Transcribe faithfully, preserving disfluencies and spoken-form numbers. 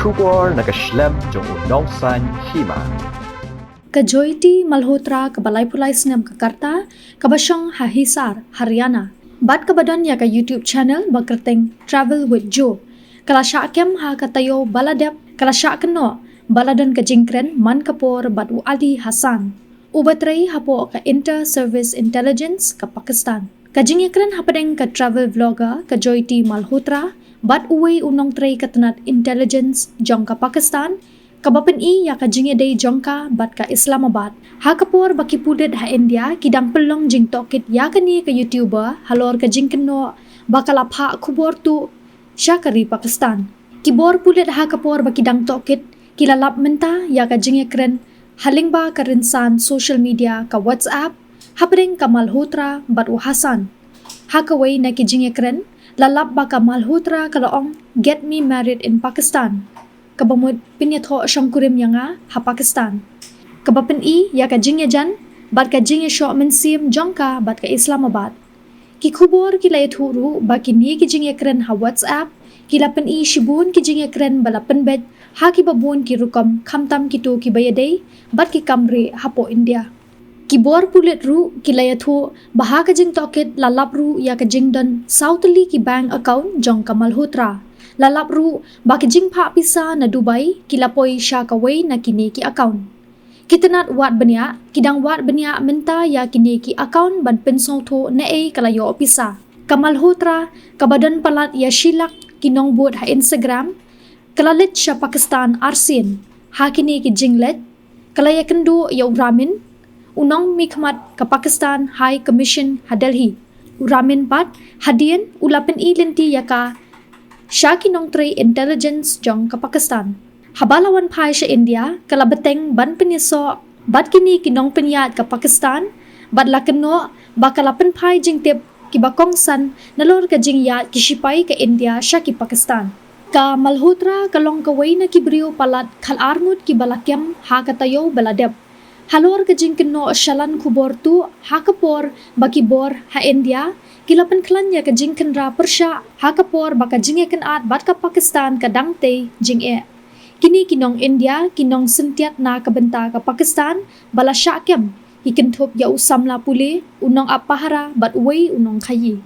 Khubor na ka shlem jong u nongsaiñ hima. Ka Jyoti Malhotra kaba laiphew lai snem ka rta, kaba shong ha Hisar, Haryana, bad kaba don ïa ka YouTube channel ba kyrteng Travel with Jo, ka la shah kem ha ka taïew ba la dep, ka la shah kynnoh ba la don ka jingkren man ka por bad u Ali Hassan, uba trei hapoh ka Inter Service Intelligence ka Pakistan. Ka jingïakren hapdeng ka travel vlogger ka Jyoti Malhotra bad uwei u nongtrei ka tnat intelligence jong ka Pakistan, kaba pyni ïa ka jingïadei jong ka bad ka Islamabad, ha ka por ba ki pulit ha India ki dang pynlong jingtohkit ïa kane ka YouTuber halor ka jingkynnoh ba ka la phah khubor tuh sha ka ri Pakistan. Ki bor pulit ha ka por ba ki dang tohkit ki la lap mynta ïa ka jingïakren ha lyngba ka rynsan social media ka WhatsApp hapdeng ka Malhotra bad u Hassan. Ha kawei na ki jingïakren la lap ba ka Malhotra ka la ong, "Get me married in Pakistan," kaba mut, "Pynïathoh shongkurim ïa nga ha Pakistan," kaba pyni ïa ka jingïajan bad ka jingïashoh mynsiem jong ka bad ka Islamabad. Ki khubor ki la ïathuh ruh ba kine ki jingïakren ha WhatsApp ki la pyni shibun ki jingïakren ba la pynbeit ha kiba bun ki rukom, khamtam kito kiba ïadei bad ki kam rieh hapoh India. Ki bor pulit ruh ki la ïathuh ba ha ka jingtohkit la lap ruh ïa ka jingdon saw tylli ki bank account jong ka Malhotra. La lap ruh ba ka jingphah pisa na Dubai ki la poi sha kawei na kine ki account. Ki tnat wad bniah ki dang wad bniah mynta ïa kine ki account ban pynsngewthuh naei ka la ïoh pisa. Ka Malhotra, kaba don palat ïa shi lak ki nongbud ha Instagram, ka la leit sha Pakistan arsien. Ha kine ki jingleit ka la ïakynduh ïa u Ramin, u nongmihkhmat ka Pakistan High Commission ha Delhi. U Ramin pat hadien u la pyni lynti ïa ka sha ki nongtrei intelligence jong ka Pakistan. Haba la wan phai sha India ka la bteng ban pynïasoh bad kine ki nongpynïaid ka Pakistan bad la kynnoh ba ka la pynphai jingtip kiba kongsan nalor ka jingïaid ki shipai ka India sha ki Pakistan. Ka Malhotra ka long kawei na ki briew palat khatar ngut kiba la kem ha ka taïew ba la dep. Halor ka jingkynnoh shalan khubor tuh ha ka por ba ki bor ha India ki la pynkhlaiñ ïa ka jingkhynra pyrshah ha ka por ba ka jingïakynad bad ka Pakistan ka dang tei jingeh. Kine ki nong India ki nongsyntiat na ka bynta ka Pakistan ba la shah kem, ki kynthup ïa u samla pule, u nongap pahara bad uwei u nongkhaïi.